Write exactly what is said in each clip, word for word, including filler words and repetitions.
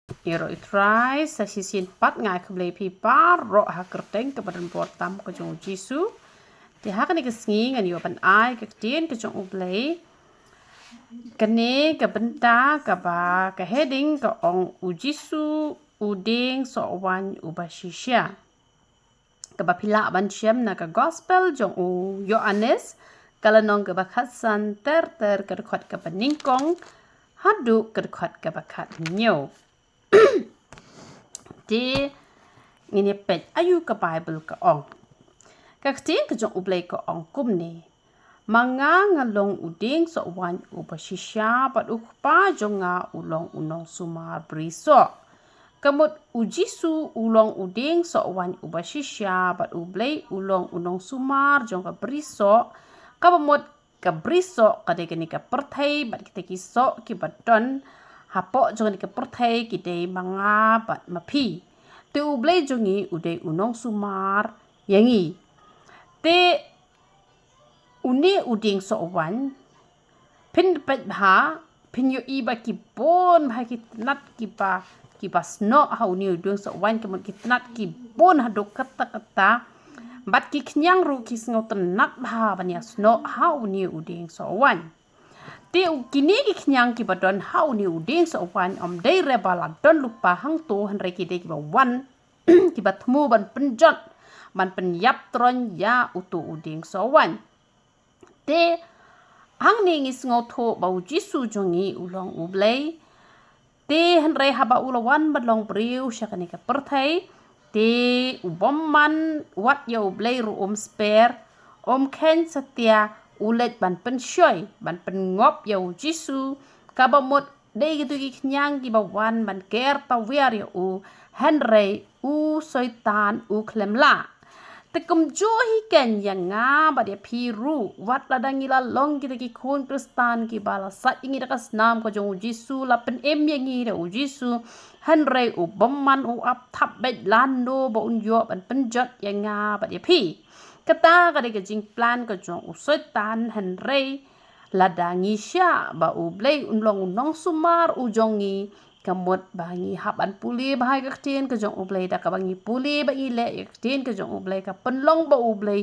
Ïaroh ïa u Trai, sa shisien pat nga ai khublei ïa phi baroh ha ka kyrteng kaba donbor tam ka jong u Jisu. Te ha kane ka sngi ngan ïoh ban ai ka ktien ka jong u Blei. Kane ka bynta kaba ka heading ka ong U Jisu u dieng soh waiñ uba shisha. Kaba phi lah ban shem na ka gospel jong u Ïoannis, ka lynnong kaba khatsan, ter ter ka dkhot kaba nyngkong haduh ka dkhot kaba khathynñiew. Te ngin ïa peit aïu ka Baibl ka ong. Ka ktien ka jong u Blei ka ong kumne: Ma nga nga long u dieng soh waiñ uba shisha, bad u Kpa jong nga u long u nongsumar brisoh. Ka mut u Jisu u long u dieng soh waiñ uba shisha, bad u Blei u long u nongsumar jong ka brisoh. Kaba mut ka brisoh ka dei kane ka pyrthei, bad kita ki soh kiba don hapoh jong kane ka pyrthei ki dei ma nga bad ma phi. Te u Blei jong ngi u dei u nongsumar ïa ngi. Te une u dieng soh waiñ, phin peit bha, phin ïohi ba ki bun bha ki tnat kiba, kiba snoh ha une u dieng soh waiñ, ka mut ki tnat ki bun haduh katta katta. Bad ki khñiang ruh ki sngewtynnat bha ban ïa snoh ha une u dieng soh waiñ. Te u, kine ki khñiang kiba don ha une u dieng soh waiñ ym dei re ba la don lypa hangto, hynrei ki dei kiba wan kiba thmu ban pynjot, ban pynïap troiñ ïa uto u dieng soh waiñ. Te hangne ngi sngewthuh ba u Jisu jong ngi u long u Blei. Te hynrei haba u la wan ban long briew sha kane ka pyrthei, te u bym man wat ïa u Blei ruh um sper, um kheiñ satia, u leit ban pynshoi, ban pynngop ïa u Jisu, kaba mut dei kito ki khñiang kiba wan ban ker tawiar ïa u, hynrei u Soitan u khlem lah. Te kumjuh hi keiñ ïa nga bad ïa phi ruh, wat lada ngi la long kita ki khun Khristan kiba la sait ïa ngi da ka snam ka jong u Jisu, la pynim ïa ngi da u Jisu, hynrei u bymman u ap thap beit lano ba un ïoh ban pynjot ïa nga bad ïa phi. Kata ka dei ka jingplan ka jong u Soitan, hynrei lada ngi shah ba u Blei un long u nongsumar u jong ngi, ka mut ba ngi hap ban pule bha ïa ka ktien ka jong u Blei, da kaba ngi pule bad ngi leh ïa ka ktien ka jong u Blei, ka pynlong ba u Blei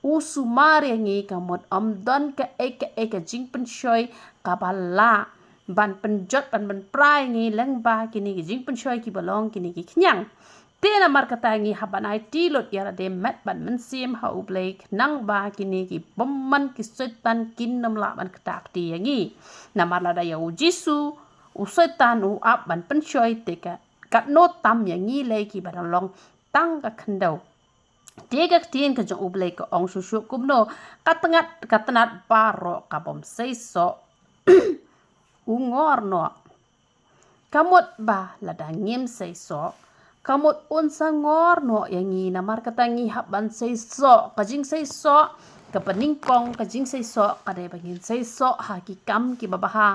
u sumar ïa ngi, ka mut ym don kaei kaei ka jingpynshoi kaba lah ban pynjot, ban pynpra ïa ngi lyngba kine ki jingpynshoi kiba long kine ki khñiang. Te namar kata ngi hap ban aiti lut ïa lade met bad mynsiem ha u Blei, khnang ba kine ki bymman ki Soitan kin ym lah ban ktah kti ïa ngi. Namar lada ïa u Jisu u Soitan u ap ban pynshoi, te ka, katno tam ïa ngi lei kiba dang long tang ka khyndew. Te ka ktien ka jong u Blei ka ong shuh shuh kumno: Ka tnat, ka tnat baroh ka bym seisoh u ngor noh. Ka mut ba lada ngim seisoh, ka mut un sa ngor noh ïa ngi. Namar kata ngi hap ban seisoh. Ka jingseisoh kaba nyngkong, ka jingseisoh ka dei ba ngin seisoh ha ki kam kiba bha.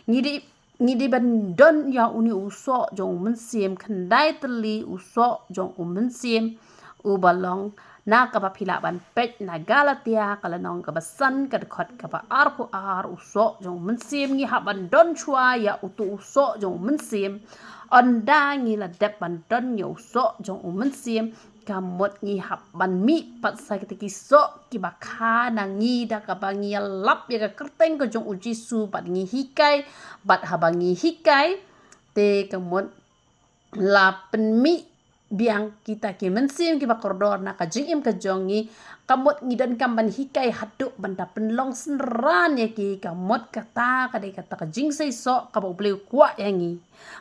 Ngi dei, ngi dei ban don ïa une u soh jong u mynsiem, khyndai tylli u soh jong u mynsiem, uba long, na kaba phi lah ban peit na Galatia ka lynnong kaba san, ka dkhot kaba arphew ar, u soh jong u mynsiem. Ngi hap ban don shuwa ïa uto u soh jong u mynsiem. Ynda ngi la dep ban don ïa u soh jong u mynsiem, ka mut ngi hap ban mih pat sa kita ki soh kiba kha na ngi, da kaba ngi ïalap ïa ka kyrteng ka jong u Jisu bad ngi hikai, bad haba ngi hikai, te ka mut la pynmih biang kita ki mynsiem kiba kordor na ka jingim ka jong ngi, ka mut ngi donkam ban hikai haduh ban da pynlong synran ïa ki. Ka mut kata ka dei kata ka jingseisoh kaba u Blei u kwah ïa ngi.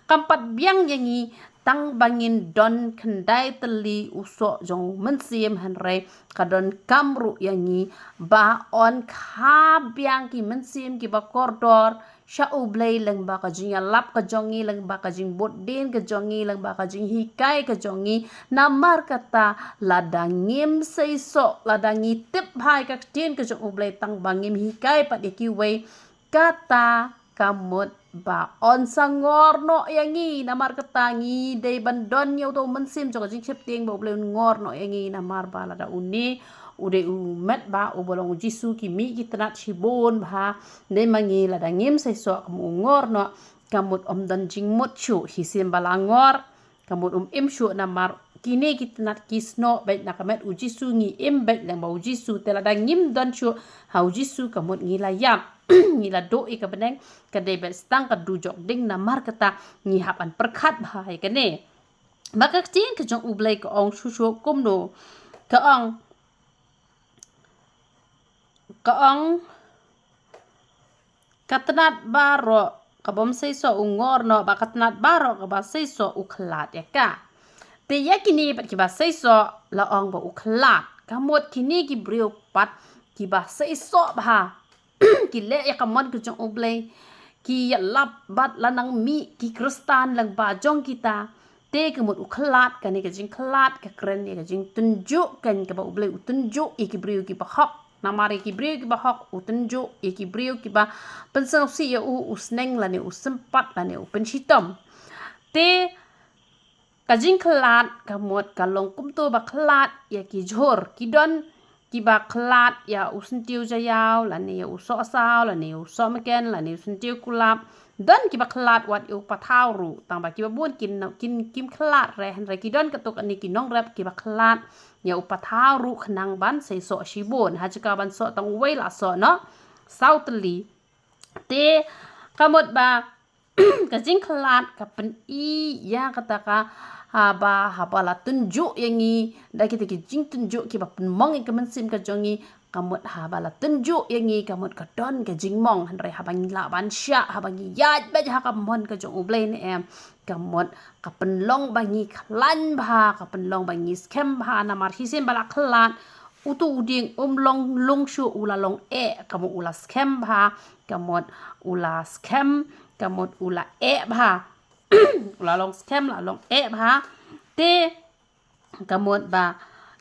Kam pat biang ïa ngi tang ba ngin don khyndai tylli u soh jong u mynsiem, hynrei ka donkam ruh ïa ngi ba yn kha biang ki mynsiem kiba kordor sha u Blei lyngba ka jingïalap ka jong ngi, lyngba ka jingbud dien ka jong ngi, lyngba ka jinghikai ka jong ngi. Namar kata lada ngim seisoh, lada ngi tip bha ïa ka ktien ka jong u Blei tang ba ngim hikai pat ïa kiwei, kata ka mut ba yn sa ngor noh ïa ngi. Namar kata ngi dei ban don ïa uto u mynsiem jong ka jingsheptieng ba u Blei un ngor noh ïa ngi. Namar ba lada une u dei u met ba uba long u Jisu, ki mih ki tnat shibun bha. Dei ma ngi lada ngim seisoh, ka mut u ngor noh. ka mut ym don jingmut shuh, shisien ba la ngor ka mut um im shuh namar kine ki tnat ki snoh beit na ka met u Jisu, ngi im beit lang bad u Jisu. Te lada ngim don shuh ha u Jisu ka mut ngi la ïap, ngi la duh ïa ka bneng, ka dei beit tang ka dujok ding. Namar kata ngi hap ban pyrkhat bha ïa kane. Ba ka ktien ka jong U Blei ka ong shuh shuh kumno? Ka ong, ka ong, ka tnat baroh kaba ym seisoh u ngor noh, bad ka tnat baroh kaba seisoh u khlad ïa ka. Te ïa kine pat kiba seisoh la ong ba u khlad. Ka mut kine ki briew pat kiba seisoh bha, ki leh ïa ka mon ka jong U Blei, ki ïalap bad la nang mih ki Khristan lang ba jong kita. Te ka mut u khlad, kane ka jingkhlad ka kren ïa ka jingtynjuh, kan, kaba U Blei u tynjuh ïa ki briew kiba hok. Namar ïa ki briew kiba hok u tynjuh, ïa ki briew kiba pynsngewsih ïa u, u sneng lane u sympat lane u pynshitom. Te ka jingkhlad ka mut ka long kumto ba khlad ïa ki jhur. Ki don kiba khlad ïa u syntiew jaïaw lane ïa u sohsaw lane ïa u sohmynken lane u syntiew kulap. Don kiba khlad wat ïa u pathaw ruh, tangba kiba bun kin, kin, kim khlad re. Hynrei ki don katto katne ki nongrep kiba khlad ïa u pathaw ruh khnang ban seisoh shibun. Ha jaka ban soh tang uwei la soh noh saw tylli. Te ka mut ba ka jingkhlad ka pyni ïa kata ka, haba, haba la tynjuh ïa ngi da kita ki jingtynjuh kiba pynmong ïa ka mynsiem ka jong ngi. Ka mut haba la tynjuh ïa ngi ka mut ka don ka jingmong, hynrei haba ngi lah ban shah, haba ngi ïaid beit ha ka mon ka jong U Blei ne em, ka mut ka pynlong ba ngi khlaiñ bha, ka pynlong ba ngi skhem bha. Namar shisien ba la khlad, uto u dieng um long lung shuh, u la long eh, ka mut u la skhem bha, ka mut u la skhem, ka mut u la eh bha. U la long skhem, la long eh bha. Te ka mut ba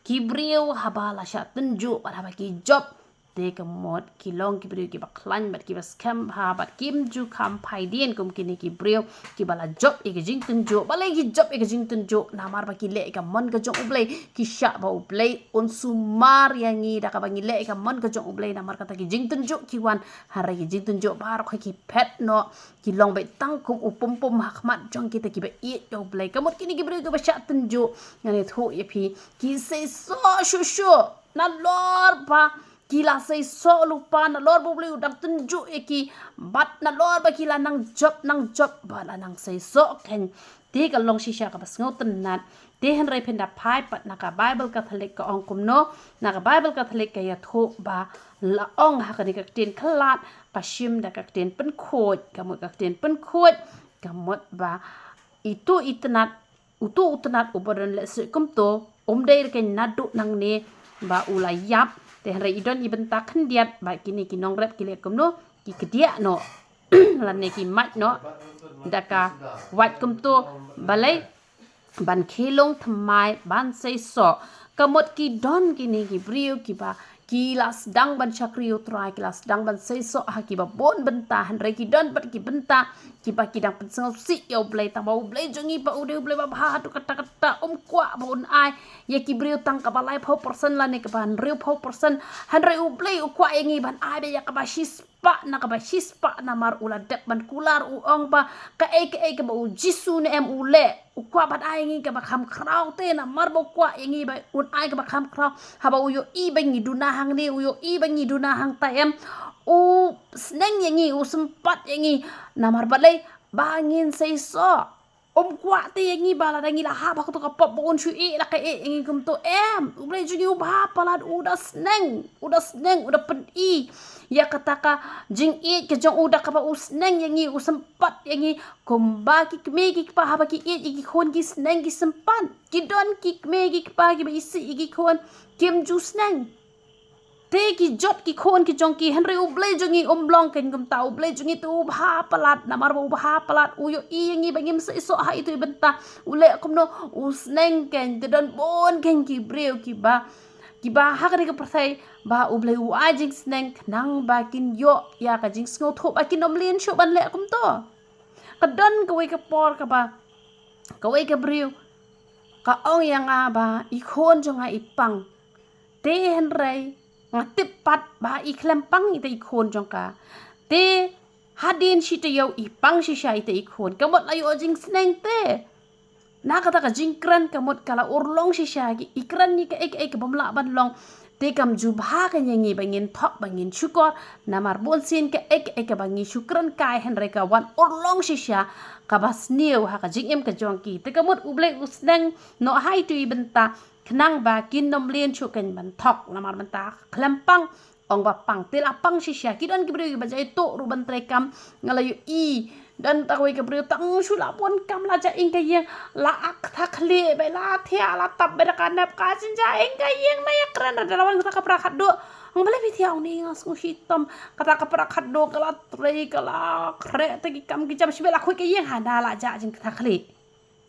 ki briew haba la shah tynjuh bad haba ki jop, te ka mut ki long ki briew kiba khlaiñ bad kiba skhem bha, bad kim ju kham phai dien kum kine ki briew kiba la jop ïa ka jingtynjuh. Balei ki jop ïa ka jingtynjuh? Namar ba ki leh ïa ka mon ka jong U Blei, ki shah ba U Blei un sumar ïa ngi da kaba ngi leh ïa ka mon ka jong U Blei. Namar kata ki jingtynjuh ki wan, hynrei ki jingtynjuh baroh ki phet noh, ki long beit tang kum u pum pum ha khmat jong kita kiba ïeit ïa U Blei. Ka mut kine ki briew kiba shah tynjuh, ngan ïathuh ïa phi, ki seisoh shuh shuh. Nalor ba ki la seisoh lypa, nalor ba U Blei u dang tynjuh ïa ki, bad nalor ba ki la nang jop, nang jop, ba la nang seisoh kein. Te ka long shisha kaba sngewtynnat. Te hynrei phin da phai pat na ka Baibl Katholik ka ong kumno? Na ka Baibl Katholik ka ïathuh ba la ong ha kane ka ktien khlad, ka shim da ka ktien pynkhuid, ka mut ka ktien pynkhuid, ka mut ba ito i tnat, uto u tnat uba don lehse kumto, um dei re kein naduh nangne ba u la ïap. Te hynrei i don i bynta khyndiat ba kine ki nongrep ki leh kumno, ki kdiah noh lane ki mait noh da ka wait kumto, balei? Ban khie lung thymmai, ban seisoh. Ka mut ki don kine ki briew kiba ki la sdang ban shakri U Trai, ki la sdang ban seisoh ha kiba bun bynta, hynrei ki don pat ki bynta kiba ki dang pynsngewsih ïa U Blei. Tangba U Blei jong ngi ba u dei U Blei ba bha haduh katta katta, um kwah ba un ai ïa ki briew tang kaba laiphew percent lane kaba hynriewphew percent. Hynrei U Blei u kwah ïa ngi ban ai beit ïa kaba shispah na kaba shispah, namar u la dep ban kular, u ong ba kaei kaei kaba u Jisu ne em u leh, u kwah ban ai ïa ngi kaba kham khraw. Te namar ba u kwah ïa ngi ba un ai kaba kham khraw, haba u ïohi ba ngi duna hangne, u ïohi ba ngi duna hangtai em, u sneng ïa ngi, u sympat ïa ngi. Namar balei? Ba ngin seisoh. Um kwah te ïa ngi ba lada ngi la hap ha kato ka pop ba un shu ïeh la ka ïeh ïa ngi kumto, em. U Blei jong ngi u bha palat, u da sneng, u da sneng, u da pyni ïa kata ka jingïeit ka jong u da kaba u sneng ïa ngi, u sympat ïa ngi. Kumba ki kmie ki kpa haba ki ïeit ïa ki khun ki sneng ki sympat. Ki don ki kmie ki kpa kiba isih ïa ki khun kim ju sneng. Te ki jot ki khun ki jong ki, hynrei U Blei jong ngi um long kein kumta. U Blei jong ngi te u bha palat, namar ba u bha palat, u ïohi ïa ngi ba ngim seisoh ha ito i bynta. U leh kumno? U sneng kein. Te don bun kein ki briew kiba, kiba ha kane ka pyrthei ba U Blei u ai jingsneng khnang ba kin ïoh ïa ka jingsngewthuh ba kin ym leh shuh ban leh kumto. Ka don kawei ka por kaba kawei ka briew ka ong ïa nga ba i khun jong nga i pang. Te hynrei nga tip pat ba i khlem pang ita i khun jong ka. Te Hadien shi taïew i pang shisha ita i khun. Ka mut la ïoh jingsneng te. Na kata ka jingkren ka mut ka la urlong shisha ki, i kren ïa kaei kaei ka bym lah ban long. Te kam ju bha ka ïa ngi ba ngin thok ba ngin shukor. Namar bun sien kaei kaei kaba ngi shu kren kai hynrei ka wan urlong shisha kaba sniew ha ka jingim ka jong ki. Te ka mut U Blei u sneng noh ha itu i bynta khnang ba kin ym leh shuh kein ban thok namar mynta khlem pang. Ong ba pang te la pang shisha. Ki don ki briew ba jai tuh ruh ban trei kam. Nga la ïohi don ta kawei ka briew tang shu la bun kam la jia ing ka ïing, la ak tha khlieh bha, la thiah la tap bha da ka nep ka jynjar ing ka ïing na ïakren da la wan kata ka para khadduh. Ong balei phi thiah? Ong ni nga sngew shitom. Kata ka para khadduh ka la trei ka la khreh te ki kam ki jam shibit la khuid ka ïing, hana la jah jingtha khlieh.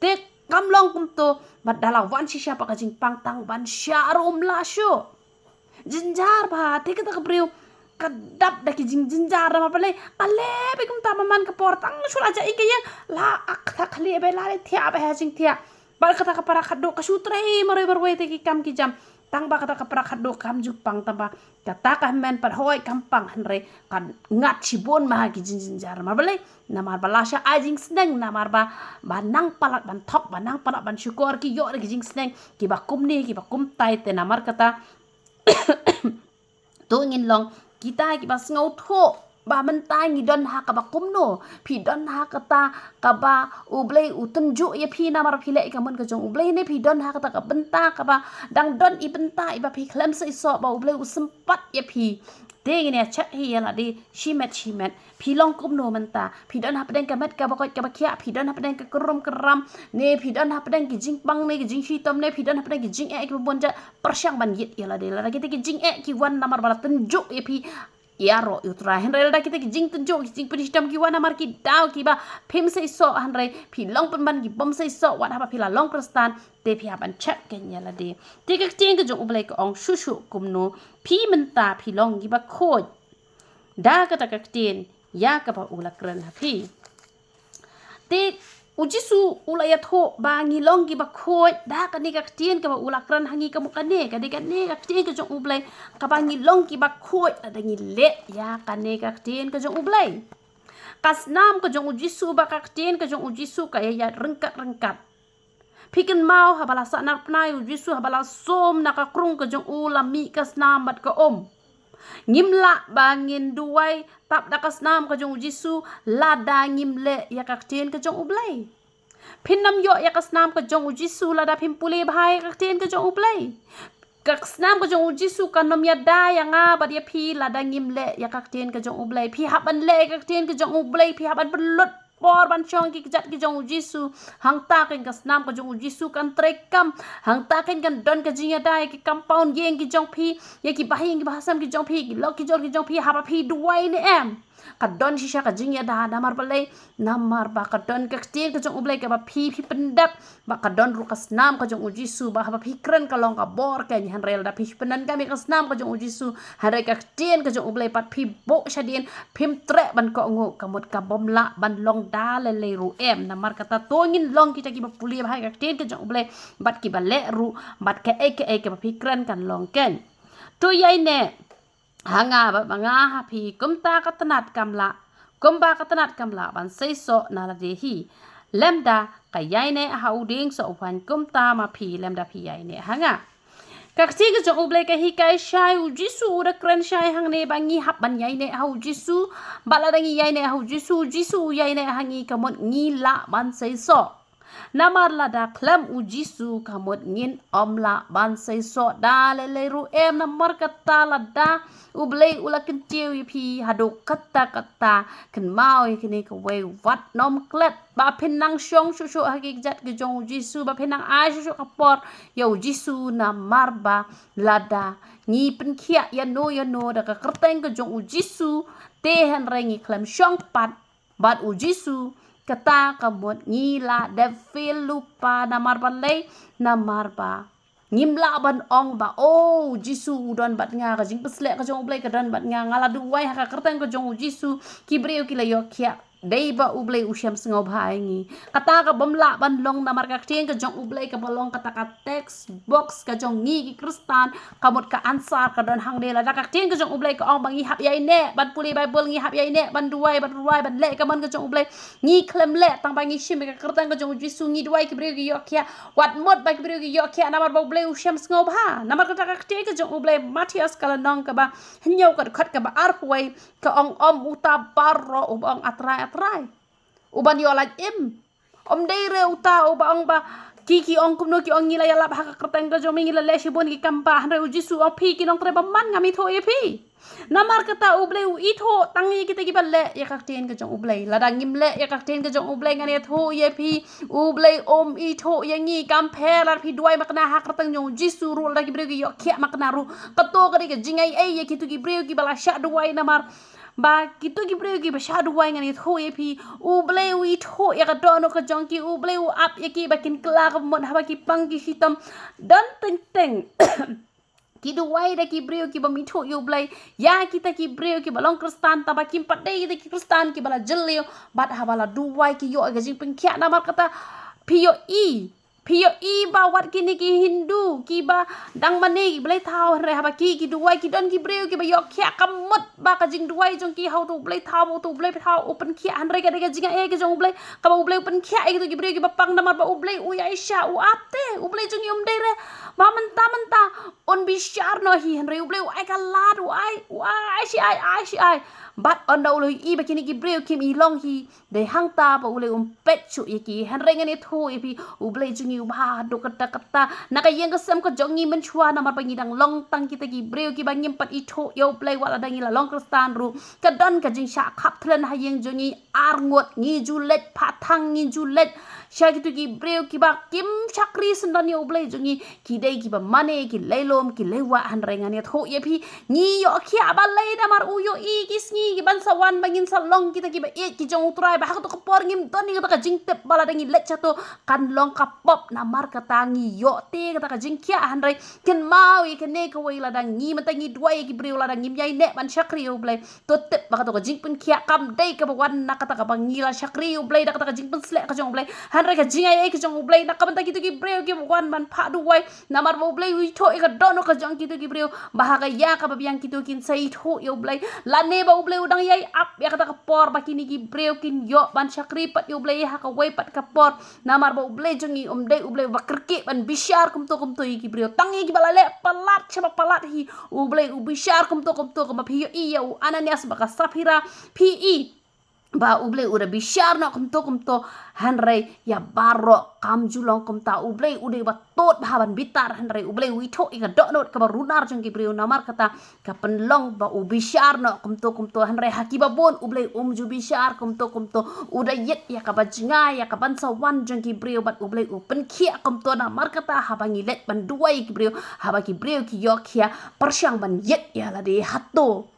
Te kam long kumto, bad da la wan shisha pat ka jingpang tang ban shah ruh um lah shuh. Jynjar bha, te kata ka briew ka dap da ki jingjynjar namar balei? Ka leh bha kumta man man ka por tang shu la jah ing ka ïing, la ak tha khlieh bha, la leh thiah bha ha jingthiah. Bad kata ka para khadduh ka shu trei marwei marwei te ki kam ki jam. Tang ba kata ka para khadduh kam ju pang tang ba kata ka hynmen pat hoi kam pang hynrei ka ngat shibun ma ha ki jingjynjar. Namar balei? Namar ba la shah ai jingsneng, namar ba, ba nang palat ban thok, ba nang palat ban shukor ki ïoh da ki jingsneng kiba kumne kiba kumtai te namar kata. To ngin long kita kiba sngewthuh ba mynta ngi don ha kaba kumno. Phi don ha kata kaba U Blei u tynjuh ïa phi namar phi leh ïa ka mon ka jong U Blei ne phi don ha kata ka bynta kaba dang don i bynta iba phi khlem sa i soh ba U Blei u sympat ïa phi. Te ngin ïa check hi ïa lade shimet shimet. Phi long kumno mynta? Phi don hapdeng ka met kaba koit kaba khiah, phi don hapdeng ka kyrrum kyrram, ne phi don hapdeng ki jingpang ne ki jingshitom ne phi don hapdeng ki jingeh kiba bun jait? Pyrshang ban ïit ïa lade. Lada kita ki jingeh ki wan namar ba la tynjuh ïa phi, ïaroh ïa U Trai. Hynrei lada kita ki jingtynjuh ki jingpynshitom ki wan namar ki daw kiba phim sa i soh hynrei phi long pynban ki bym sa i soh wat haba phi la long Khristan, te phi hap ban check kein ïa lade. Te ka ktien ka jong U Blei ka ong shuh shuh kumno? Phi mynta phi long kiba khuid da kata ka ktien ïa kaba u la kren ha phi. Te U Jisu u la ïathuh ba ngi long kiba khuid da kane ka ktien kaba u la kren ha ngi ka mut kane, ka dei kane ka ktien ka jong U Blei, kaba ngi long kiba khuid lada ngi leh ïa kane ka ktien ka jong U Blei. Ka snam ka jong U Jisu bad ka ktien ka jong U Jisu ka ïaid ryngkat ryngkat. Phi kynmaw haba la sahnarphna ïa U Jisu, haba la sum na ka krung ka jong u, la mih ka snam bad ka um. Ngim lah ba ngin duwai tap da ka snam ka jong U Jisu lada ngim leh ïa ka ktien ka jong U Blei. Phin ym ïoh ïa ka snam ka jong U Jisu lada phim pule bha ïa ka ktien ka jong U Blei. Ka snam ka jong U Jisu kan ym ïada ïa nga bad ïa phi lada ngim leh ïa ka ktien ka jong U Blei. Phi hap ban leh ïa ka ktien ka jong U Blei, phi hap ban pynlut por ban shong ki kjat ki jong U Jisu. Hangta kein ka snam ka jong U Jisu kan treikam. Hangta kein kan don ka jingïada ïa ki compound ïing ki jong phi, ïa ki bahaïing ki bahasem ki jong phi, ki lok ki jor ki jong phi, haba phi duwai ne em. Ka don shisha ka jingïada namar balei? Namar ba ka don ka ktien ka jong U Blei kaba phi, phi pyndep. Ba ka don ruh ka snam ka jong U Jisu, ba haba phi kren ka long ka bor kein, hynrei lada phi pyndonkam ïa ka snam ka jong U Jisu, hynrei ka ktien ka jong U Blei pat phi buh shadien, phim treh ban kohnguh, ka mut ka bym lah ban long da lei lei ruh em. Namar kata to ngin long kita kiba pule bha ïa ka ktien ka jong U Blei bad kiba leh ruh, bad kaei kaei kaba phi kren kan long kein. To ïaineh ha nga bad ma nga ha phi kumta ka tnat kam lah, kumba ka tnat kam lah ban seisoh na lade hi. Lymda ka ïaineh ha u dieng soh u phan kumta ma phi lymda phi ïaineh ha nga. Ka ktien ka jong U Blei ka hikai shai, U Jisu u da kren shai hangne ba ngi hap ban ïaineh ha U Jisu. Bad lada ngi ïaineh ha U Jisu, U Jisu u ïaineh ha ngi, ka mut ngi lah ban seisoh. Namar lada khlem U Jisu ka mut ngin ym lah ban seisoh da lei lei ruh em. Namar kata lada U Blei u la kyntiew ïa phi haduh katta katta, kynmaw ïa kine kawei, wat nym klet ba phin nang shong shuh shuh ha ki kjat ki jong U Jisu, ba phin nang ai shuh shuh ka por ïa U Jisu. Namar ba lada ngi pynkhiah ïano ïano da ka kyrteng ka jong U Jisu, te hynrei ngi khlem shong pat bad U Jisu, kata ka mut ngi la dep fail lypa. Namar balei? Namar ba ngim lah ban ong ba, oh, U Jisu u don bad nga, ka jingpynshlur ka jong U Blei ka don bad nga, nga la duwai ha ka kyrteng ka jong U Jisu, ki briew ki la ïoh khiah Dei ba U Blei u shem sngewbha ïa ngi. Kata ka bym lah ban long namar ka ktien ka jong U Blei kaba long kata ka text box ka jong ngi ki Khristan, ka mut ka answer ka don hangne. Lada ka ktien ka jong U Blei ka ong ba ngi hap ïaineh ban pule Bible, ngi hap ïaineh ban duwai, ban duwai, ban leh ka mon ka jong U Blei, ngi khlem leh, tang ba ngi shim ïa ka kyrteng ka jong U Jisu, ngi duwai ki briew ki ïoh khiah. Wat mut ba ki briew ki ïoh khiah namar ba U Blei u shem sngewbha. Namar kata ka ktien ka jong U Blei, Mathaios ka lynnong kaba hynñiew ka dkhot kaba arphew wei, ka ong, ym uta baroh uba ong A Trai, A Trai, uban ïoh lait im. Ym dei re uta uba ong ba ki, ki ong kumno, ki ong ngi la ïalap ha ka kyrteng ka jong me, ngi la leh shibun ki kam ba, hynrei U Jisu u ong, phi ki nongtrei bymman, ngam ithuh ïa phi. Namar kata U Blei u ithuh tang ïa kita kiba leh ïa ka ktien ka jong U Blei. Lada ngim leh ïa ka ktien ka jong U Blei, ngan ïathuh ïa phi, U Blei um ithuh ïa ngi. Kam pher lada phi duwai makna ha ka kyrteng jong U Jisu ruh, lada ki briew ki ïoh khiah makna ruh, kato ka dei ka jingai ei ïa kito ki briew kiba la shah duwai. Namar ba kito ki briew kiba shah duwai, ngan ïathuh ïa phi, U Blei u ithuh ïa ka dohnud ka jong ki. U Blei u ap ïa ki ba kin kylla ka mut haba ki pang ki shitom. Don teng teng ki duwai da ki briew ki bym ithuh ïa U Blei, ïa kita ki briew kiba long Khristan, tang ba kim pat dei kita ki Khristan kiba la jylliew. Bad haba la duwai ki ïoh ïa ka jingpynkhiah. Namar kata, phi ïohi, phi ïohi ba wat kine ki Hindu kiba dang mane ki blei thaw, hynrei haba ki, ki duwai, ki don ki briew kiba ïoh khiah, ka mut ba ka jingduwai jong ki ha uto u blei thaw, uto u blei thaw u pynkhiah. Hynrei ka dei ka jingai ei ka jong U Blei, kaba U Blei u pynkhiah ïa kito ki briew kiba pang, namar ba U Blei u ïaishah, u ap te. U Blei jong ngi um dei re ba mynta mynta un bishar noh hi, hynrei U Blei u ai ka lad, u ai, u ai shi ai, ai shi ai. Bad ynda U Blei u i ba kine ki briew kim i long hi, dei hangta ba U Blei um peit shuh ïa ki. Hynrei ngan ïathuh ïa phi, U Blei jong ngi u bha haduh katta katta na ka ïing ka sem ka jong ngi mynshuwa, namar ba ngi dang long tang kita ki briew kiba ngim pat ithuh ïa U Blei. Wat lada ngi la long Khristan ruh, ka don ka jingshah khapthlen ha ïing jong ngi. Ar ngut ngi ju leit, pha thang ngi ju leit sha kito ki briew kiba kim shakri syndon ïa U Blei jong ngi, ki dei kiba mane, ki lei lum, ki lei wah. Hynrei ngan ïathuh ïa phi, ngi ïoh khiah balei? Namar u ïohi ki sngi kiban sa wan ba ngin sa long kita kiba ïeit ki jong U Trai, ba ha kato ka por ngim don ïa kata ka jingtip ba lada ngi leit shato kan long ka pop. Namar kata ngi ïoh te kata ka jingkhiah. Hynrei kynmaw ïa kane kawei, lada ngi mynta ngi duwai ïa ki briew, lada ngim ïaineh ban shakri ïa U Blei, to tip ba kato ka jingpynkhiah kam dei kaba wan na kata kaba ngi la shakri ïa U Blei da kata ka jingpynsleh ka jong U Blei, hynrei ka jingai ei ka jong U Blei na ka bynta kito ki briew kiba wan ban phah duwai. Namar ba U Blei u ithuh ïa ka dohnud ka jong kito ki briew, ba ha ka ïa kaba biang kito kin sa ithuh ïa U Blei, lane ba U Blei u dang ïai ap ïa kata ka por ba kine ki briew kin ïoh ban shakri pat ïa U Blei ha kawei pat ka por. Namar ba U Blei jong ngi um dei U Blei uba kyrkieh ban bishar kumto kumto ïa ki briew. Tang ïa kiba la leh palat shaba palat hi, U Blei u bishar kumto kumto. Kumba phi ïohi ïa u Ananias bad ka Saphira, phi i ba U Blei u da bishar noh kumto kumto. Hynrei ïa baroh kam ju long kumta. U Blei u dei uba tud bha ban bitar, hynrei U Blei u ithuh ïa ka dohnud kaba runar jong ki briew. Namar kata ka pynlong ba u bishar noh kumto kumto, hynrei ha kiba bun U Blei um ju bishar kumto kumto. U da ïit ïa kaba jngai, ïa kaban sa wan jong ki briew, bad U Blei u pynkhiah kumto. Namar kata haba ngi leit ban duwai ïa ki briew, haba ki briew ki ïoh khiah, pyrshang ban ïit ïa lade. Hato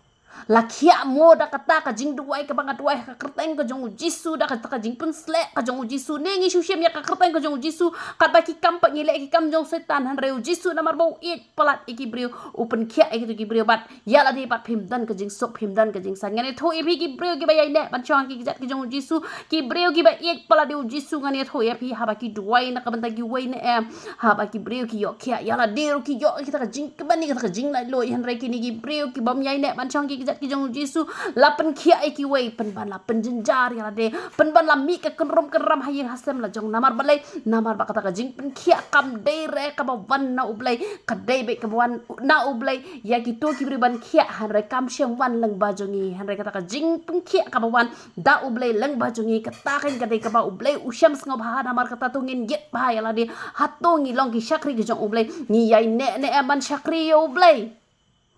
la khiah mo da kata ka jingduwai kaba nga duwai ha ka kyrteng ka jong U Jisu, da kata ka jingpynsleh ka jong U Jisu? Ne ngi shu shim ïa ka kyrteng ka jong U Jisu katba ki kam pat ngi leh ki kam jong Soitan? Hynrei U Jisu namar ba u ïeit palat ïa ki briew, u pynkhiah ïa kito ki briew. Bad ïa lade pat phim don ka jingsuk, phim don ka jingsan. Ngan ïathuh ïa phi, ki briew kiba ïaineh ban shong ha ki kjat ki jong U Jisu, ki briew kiba ïeit palat ïa U Jisu, ngan ïathuh ïa phi, haba ki duwai na ka bynta kiwei ne em, haba ki briew ki ïoh khiah, ïa lade ruh ki ïoh kita ka jingkmen, kita ka jinglaitluid. Hynrei kine ki briew ki bym ïaineh ban shong ha ki kjat ki jong U Jisu, la pynkhiah ïa kiwei, pynban la pynjynjar ïa lade, pynban la mih ka kynrum kynram ha ïing ha sem la jong. Namar balei? Namar ba kata ka jingpynkhiah kam dei re kaba wan na U Blei, ka dei beit kaba wan na U Blei ïa kito ki briew ban khiah, hynrei kam shym wan lyngba jong ngi. Hynrei kata ka jingpynkhiah kaba wan da U Blei lyngba jong ngi, kata kan ka dei kaba U Blei u shem sngewbha. Namar kata to ngin ïit bha ïa lade. Hato ngi long ki shakri ki jong U Blei? Ngi ïaineh ne em ban shakri ïa U Blei?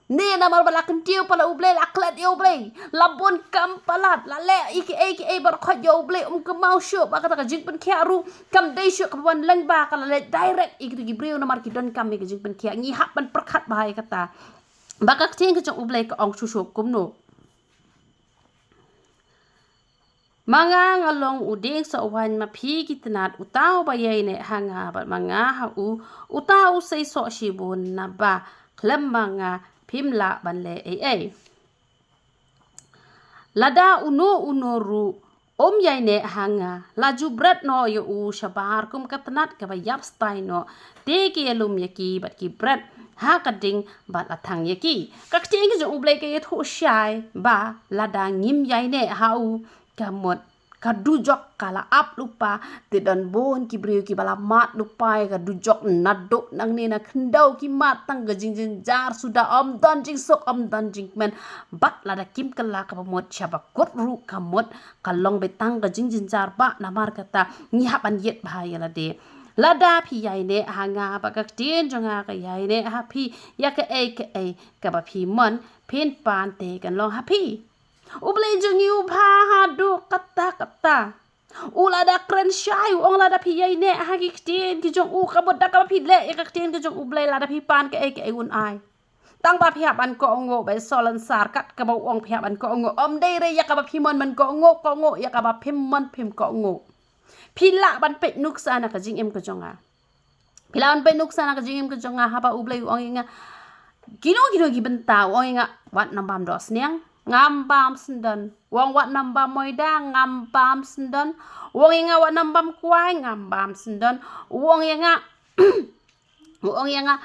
Ne namar ba la kyntiew palat U Blei, la klet ïa U Blei, la bun kam palat, la leh ïa kiei kiei baroh khoit ïa U Blei, um kynmaw shuh ba kata ka jingpynkhiah ruh kam dei shuh kaba wan lyngba, ka la leit direct ïa kito ki briew namar ki donkam ïa ka jingpynkhiah. Ngi hap ban pyrkhat bha ïa kata. Ba ka ktien ka jong U Blei ka ong shuh shuh kumno? Ma nga nga long u dieng soh waiñ, ma phi ki tnat uta uba ïaineh ha nga, bad ma nga ha u uta u sei soh shibun, naba khlem ma nga phim lah ban leh ei ei. Lada uno uno ruh Um ïaineh ha nga, la ju bret noh ïa u shabar kum ka tnat kaba ïap stai noh. Te ki ïalum ïa ki bad ki bret ha ka ding bad la thang ïa ki. Ka ktien ka jong U Blei ka ïathuh shai ba lada ngim ïaineh ha u, ka mut ka dujok ka la ap lypa. Te don bun ki briew kiba la mad lypa ïa ka dujok, naduh nangne na khyndew ki mad tang ka jingjynjar suda, ym don jingsuk, ym don jingkmen. Bad lada kim kylla kaba mut, shaba kut ruh ka mut ka long beit tang ka jingjynjar, ba namar kata ngi hap ban ïit bha ïa lade. Lada phi ïaineh ha nga, ba ka ktien jong nga ka ïaineh ha phi, ïa kaei kaei kaba phi mon, phin pan te kan long ha phi. U Blei jong ngi u bha haduh katta katta. U la da kren shai, u ong lada phi ïaineh ha ki ktien ki jong u, ka mut da kaba phi leh ïa ka ktien ki jong U Blei, lada phi pan kaei kaei un ai. Tang ba phi hap ban kohnguh bad solansar kat kaba u ong phi hap ban kohnguh. Ym dei re ïa kaba phi mon ban kohnguh, kohnguh ïa kaba phim mon phim kohnguh. Phi lah ban peit nuksa na ka jingim ka jong nga. Phi lah ban peit nuksa na ka jingim ka jong nga, haba U Blei u ong ïa nga kino kino ki bynta, u ong ïa nga, wat nang bam doh sniang, ngam bam syndon. U ong wat nang bam moida, ngam bam syndon. U ong ïa nga wat nang bam kwai, ngam bam syndon. U ong ïa nga u ong ïa nga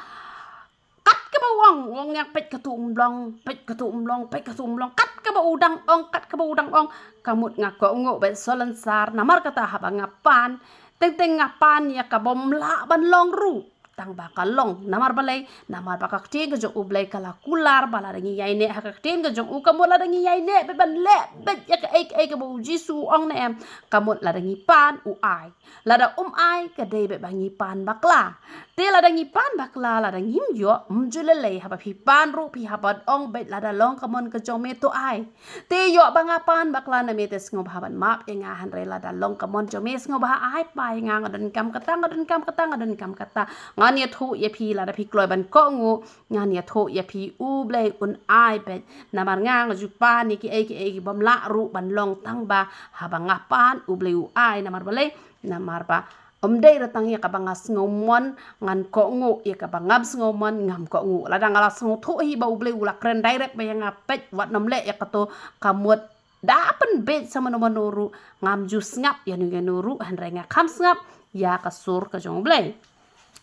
kat kaba u ong, u ong ïa nga peit katu um long, peit katu um long, peit katu um long, kat kaba u dang ong, kat kaba u dang ong. Ka mut nga kohnguh bad solansar, namar kata haba nga pan, teng teng nga pan ïa kaba ym lah ban long ruh. Tang ba ka long, namar balei, namar ba ka ktien ka jong U Blei ka la kular ba lada ngi ïaineh ha ka ktien ka jong u, ka mut lada ngi ïaineh beit ban leh beit ïa kaei kaei kaba U Jisu u ong ne em, ka mut lada ngi pan u ai. Lada um ai, ka dei beit ba ngi pan bakla. Te lada ngi pan bakla, lada ngim ïoh, ym ju lei lei, haba phi pan ruh phi hap ban ong beit lada long ka mon ka jong me to ai. Te ïoh ba nga pan bakla na me te sngewbha ban map ïa nga, hynrei lada long ka mon jong me sngewbha ai pa ïa nga, nga donkam kata, nga donkam kata, nga donkam kata. Ngan ïathuh ïa phi, lada phi kloi ban kohnguh, ngan ïathuh ïa phi, U Blei un ai beit. Namar nga nga ju pan ïa kiei kiei ki bym lah ruh ban long, tang ba haba nga pan U Blei u ai. Namar balei, namar ba ym dei re tang ïa kaba nga sngewmon ngan kohnguh, ïa kaba ngam sngewmon ngam kohnguh. Lada nga la sngewthuh hi ba U Blei u la kren direct ba ïa nga, peit, wat nym leh ïa kato, ka mut da pynbeit sa mano mano ruh, ngam ju sngap ïano ïano ruh, hynrei nga kham sngap ïa ka sur ka jong U Blei.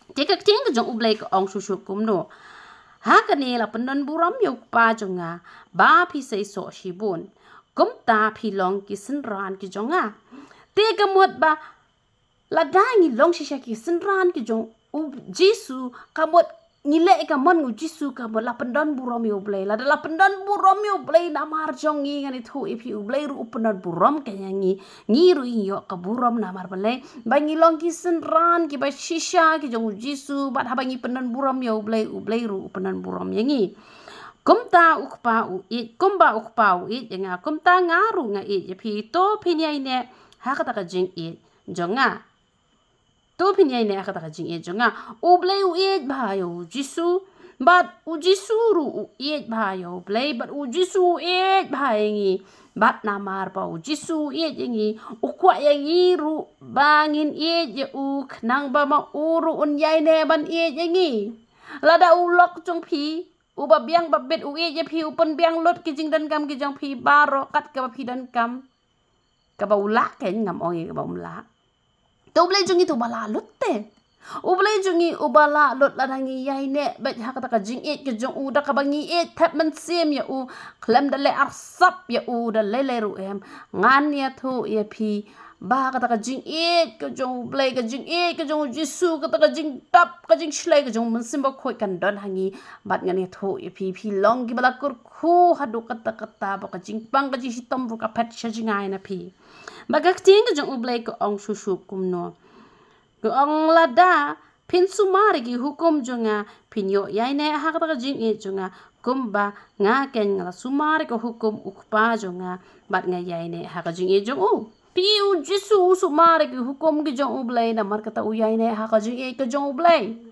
Te ka ktien ka jong U Blei ka ong shuh shuh kumno: Ha kane la pyndon burom ïa U Kpa jong nga, ba phi seisoh shibun. Kumta phi long ki synran ki jong nga. Te ka mut ba lada ngi long shisha ki synran ki jong U Jisu, ka mut ngi leh ïa ka mon U Jisu, ka mut la pyndon burom ïa U Blei. Lada la pyndon burom ïa U Blei namar jong ngi, ngan ïathuh ïa phi, U Blei ruh u pyndon burom kein ïa ngi. Ngi ruh ngi ïoh ka burom namar balei, ba ngi long ki synran kiba shisha ki jong U Jisu, bad haba ngi pyndon burom ïa U Blei, U Blei ruh u pyndon burom ïa ngi. Kumta U Kpa u ïeit, kumba U Kpa u ïeit ïa nga, kumta nga ruh nga ïeit ïa phi. To phin ïaineh ha kata ka jingïeit jong nga. To phin ïaineh ha kata ka jingïeit jong nga. U Blei u ïeit bha ïa U Jisu, bad U Jisu ruh u ïeit bha ïa U Blei, bad U Jisu u ïeit bha ïa ngi. Bad namar ba U Jisu u ïeit ïa ngi, u kwah ïa ngi ruh ba ngin ïeit ïa u, khnang ba ma u ruh un ïaineh ban ïeit ïa ngi. Lada u lok jong phi uba biang ba bit u ïeit ïa phi, u pynbiang lut ki jingdonkam ki jong phi baroh kat kaba phi donkam. Kaba u lah kein, ngam ong ïa kaba um lah. Te U Blei jong ngi to uba lah lut te. U Blei jong ngi uba lah lut lada ngi ïaineh beit ha kata ka jingïeit ka jong u, da kaba ngi ïeit thep mynsiem ïa u, khlem da leh arsap ïa u da lei lei ruh em. Ngan ïathuh ïa phi ba kata ka jingïeit ka jong U Blei, ka jingïeit ka jong U Jisu, kata ka jingtap, ka jingshlei ka jong U Mynsiem Bakhuid kan don ha ngi. Bad ngan ïathuh ïa phi, phi long kiba la kyrkhu haduh katta katta, ba ka jingpang ka jingshitom ruh ka phet sha jngai na phi. Ba ka ktien ka jong U Blei ka ong shuh shuh kumno. Ka ong, lada phin sumar ïa ki hukum jong nga, phin ïoh ïaineh ha kata ka jingïeit jong nga, kumba nga kein nga la sumar ïa ka hukum U Kpa jong nga, bad nga ïaineh ha ka jingïeit jong u. Phi, U Jisu u sumar ïa ki hukum ki jong U Blei, namar kata u ïaineh ha ka jingïeit ka jong U Blei.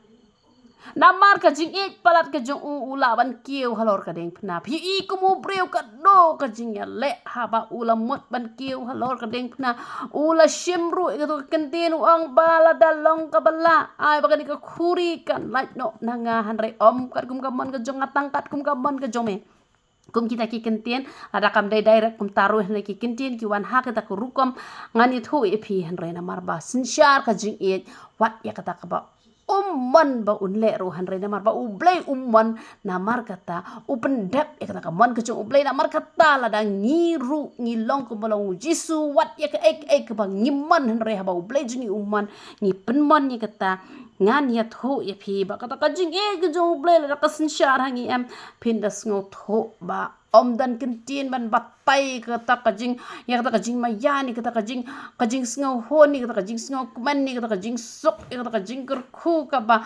Namar ka jingïeit palat ka jong u, u lah ban kiew halor ka diengphna. Phi i kum u briew ka do ka jingïaleh, haba u la mut ban kiew halor ka diengphna, u la shim ruh ïa kato ka kyntien, u ong ba lada long kaba lah, ai ba kane ka khuri kan lait noh na nga, hynrei ym katkum ka mon ka jong nga, tang katkum ka mon ka jong me. Kum kita ki kyntien, lada kam dei direct kumta ruh, hynrei ki kyntien ki wan ha kata ka rukom, ngan ïathuh ïa phi hynrei namar ba synshar ka jingïeit, wat ïa kata kaba um mon ba un leh ruh hynrei namar ba U Blei um mon, namar kata u pyndep ïa kata ka mon ka jong U Blei, namar kata lada ngi ruh ngi long kumba long U Jisu, wat ïa kaei kaei kaba ngim mon hynrei haba U Blei jong ngi um mon, ngi pynmon ïa kata. Ngan ïathuh ïa phi ba kata ka jingïeit ka jong U Blei lada ka synshar ha ngi em, phin da sngewthuh ba ym don kyntien ban batai kata ka jing, ïa kata ka jingmaïan, ïa kata ka jing, ka jingsngewhun, ïa kata ka jingsngewkmen, ïa kata ka jingsuk, ïa kata ka jingkyrkhu kaba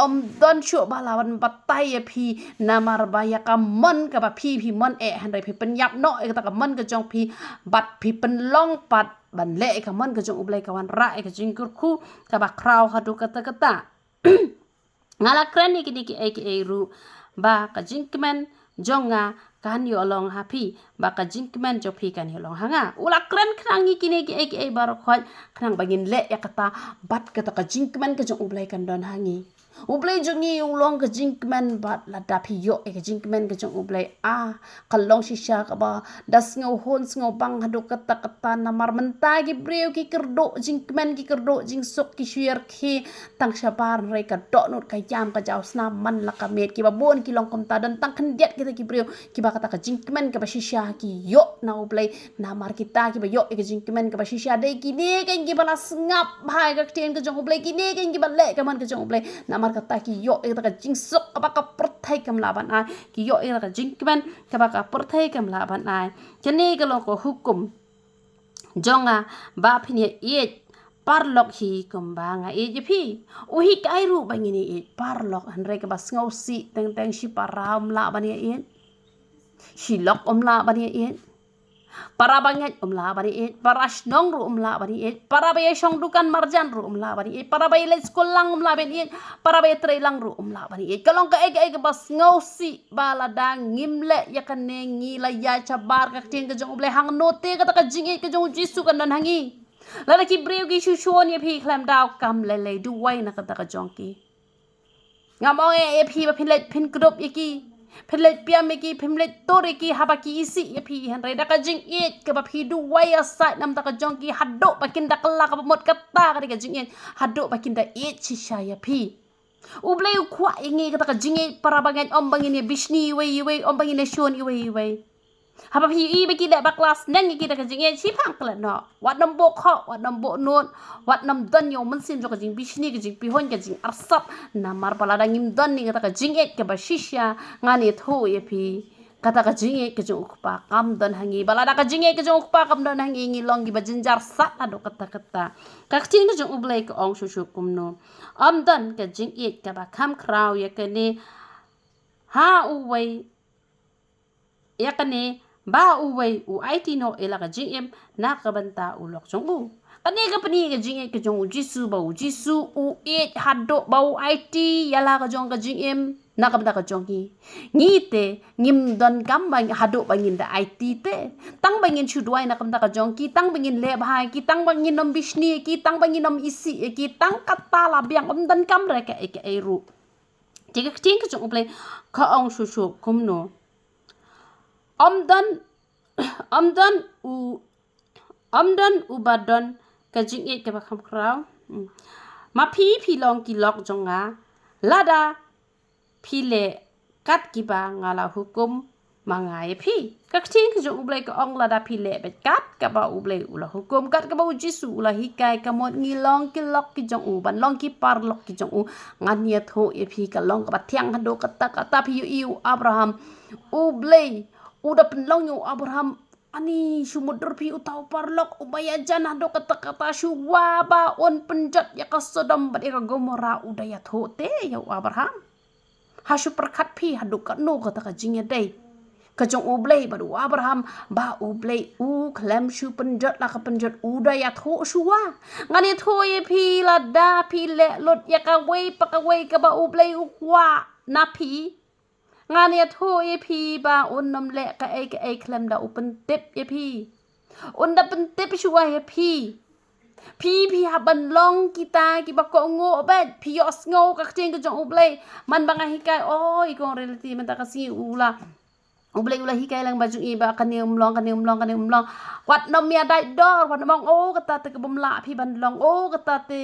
ym don shuh ba la ban batai ïa phi, namar ba ïa ka mon kaba phi, phi mon eh hynrei phi pynïap noh ïa kata ka mon ka jong phi, bad phi pynlong pat ban leh ïa ka mon ka jong U Blei, ka wanrah ïa ka jingkyrkhu kaba khraw haduh katta katta. Nga la kren ïa kine kiei kiei ruh ba ka jingkmen jong nga kan ïoh long ha phi, ba ka jingkmen jong phi kan ïoh long ha nga. U la kren khnang ïa kine kiei kiei baroh khoit khnang ba ngin leh ïa kata, bad kata ka jingkmen ka jong U Blei kan don ha ngi. U Blei jong ngi u long ka jingkmen, bad lada phi ïoh ïa ka jingkmen ka jong U Blei, ah, ka long shisha kaba da sngewhun sngewbang haduh katta katta, namar mynta ki briew ki kyrduh jingkmen, ki kyrduh jingsuk, ki shu ïarkhie tang shabar, hynrei ka dohnud ka ïam ka jaw snam man la ka miet. Kiba bun ki long kumta, don tang khyndiat kita ki briew kiba kata ka jingkmen kaba shisha ki ïoh na U Blei. Namar kita kiba ïoh ïa ka jingkmen kaba shisha dei kine keiñ kiba la sngap bha ïa ka ktien ka jong U Blei, kine keiñ kiba leh ka mon ka jong U Blei. Namar kata ki ïoh ïa kata ka jingsuk kaba ka pyrthei kam lah ban ai, ki ïoh ïa kata ka jingkmen kaba ka pyrthei kam lah ban ai. Kane ka long ka hukum jong nga ba phin ïa ïeit paralok hi kumba nga ïeit ïa phi. U hikai ruh ba ngin ïa ïeit paralok, hynrei kaba sngewsih teng teng, shipara um lah ban ïa ïeit, shilok um lah ban ïa ïeit, para bangeit um lah ban ïa ïeit, para shnong ruh um lah ban ïa ïeit, para ba ïa shong dukan marjan ruh um lah ban ïa ïeit, para ba ïa leit skul lang um lah ban ïa ïeit, para ba ïa trei lang ruh um lah ban ïa ïeit. Ka long kaei kaei kaba sngewsih ba lada ngim leh ïa kane, ngi la ïaid shabar ka ktien ka jong U Blei, hangno te kata ka jingïeit ka jong U Jisu kan don ha ngi? Lada ki briew ki shu shun ïa phi khlem daw, kam lei lei, duwai na kata ka jong ki. Ngam ong eh ïa phi ba phin leit phin kdup ïa ki, phin leit piam ïa ki, phin leit tur ïa ki haba ki isih ïa phi, hynrei da ka jingïeit kaba phi duwai ïa sait na bynta ka jong ki, haduh ba kin da kylla kaba mut, kata ka dei ka jingïeit, haduh ba kin da ïeit shisha ïa phi. U Blei u kwah ïa ngi kata ka jingïeit para bangeit, ym ba ngin ïa bishni iwei iwei, ym ba ngin ïa shun iwei iwei. Haba phi ïohi ba ki leh bakla sneng ïa ki da ka jingïeit, shipang klet noh. Wat nym buh khoh, wat nym buh nud, wat nym don ïa u mynsiem jong ka jingbishni, ka jingpihuiñ, ka jingarsap. Namar ba lada ngim don ïa kata ka jingïeit kaba shisha, ngan ïathuh ïa phi, kata ka jingïeit ka jong U Kpa kam don ha ngi. Ba lada ka jingïeit ka jong U Kpa kam don ha ngi, ngi long kiba jynjar sat haduh katta katta. Ka ktien ka jong U Blei ka ong shuh shuh kumno: Ym don ka jingïeit kaba kham khraw ïa kane ha uwei, ïa kane ba uwei u aiti noh ïa la ka jingim na ka bynta u lok jong u. Kane ka pyni ka jingïeit ka jong U Jisu, ba U Jisu u ïeit haduh ba u aiti ïa la ka jong ka jingim na ka bynta ka jong ngi. Ngi te ngim donkam ba haduh ba ngin da aiti te. Tang ba ngin shu duwai na ka bynta ka jong ki, tang ba ngin leh bha ïa ki, tang ba ngin ym bishni ïa ki, tang ba ngin ym isih ïa ki, tang kata la biang, ym donkam re kaei kaei ruh. Te ka ktien ka jong U Blei ka ong shuh shuh kumno: Ym don, ym don u, ym don uba don ka jingïeit kaba kham khraw. Hmm. Ma phi phi long ki lok jong nga lada phi leh kat kiba nga la hukum ma nga ïa phi. Ka ktien ka jong U Blei ka ong lada phi leh beit kat kaba U Blei u la hukum, kat kaba U Jisu u la hikai, ka mut ngi long ki lok ki jong u, ban long ki paralok ki jong u. Ngan ïathuh ïa phi, ka long kaba thiang haduh katta katta. Phi ïohi u Abraham, U Blei u da pynlong ïa u Abraham, ani shu mutdur phi, uta u paralok uba ïajan haduh katta katta, shuwa ba un pynjot ïa ka Sodom bad ïa ka Gomorrah, u da ïathuh te ïa u Abraham? Ha shu pyrkhat phi haduh katno kata ka jingïadei ka jong U Blei bad u Abraham, ba U Blei u khlem shu pynjot la ka pynjot, u da ïathuh shuwa. Ngan ïathuh ïa phi, lada phi leh lut ïa kawei pa kawei kaba U Blei u kwah na phi, ngan ïathuh ïa phi ba un ym leh kaei kaei khlem da u pyntip ïa phi. Un da pyntip shuwa ïa phi. Phi phi hap ban long kita kiba kohnguh beit. Phi ïohsngew ka ktien ka jong U Blei, man ba nga hikai, oi kong Reality, mynta ka sngi u la U Blei u la hikai lang ba jong i ba kane um long, kane um long, kane um long. Wat nym ïa dait dor, wat nym ong, "Oh, kata te ka bym lah phi ban long, oh, kata te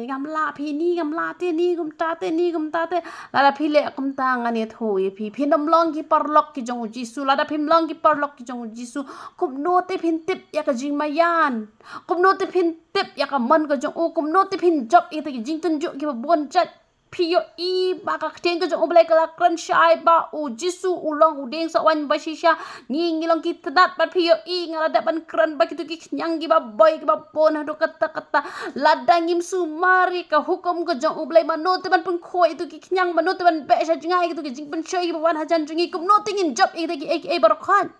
ngam lah phi ni, ngam lah te ni, kumta te ni, kumta te." Lada phi leh kumta ngan ïathuh ïa phi. Phin nym long ki paralok ki jong u Jisu, lada phim long ki paralok ki jong u Jisu, kumno te phin tip ïa ka jingmaïan? Kumno te phin tip ïa ka mon ka jong u? Kumno te phin jop ïa kita ki jingtynjuh kiba bun jait? Phi ïohi ba ka ktien ka jong U Blei ka la kren shai ba u Jisu u long u dieng sohwaiñ ba shisha. Ngi ngi long ki tnat, bad phi ïohi nga la dep ban kren ba kito ki khñiang kiba boi kiba bun haduh katta katta. Lada ngim sumar ïa ka hukum ka jong U Blei, mano te ban pynkhuid ïa kito ki khñiang, mano te ban beh sha jngai ïa kito ki jingpynshoi kiba wan hajan jong ngi? Kumno te ngin jop ïa kita kiei kiei baroh khoit?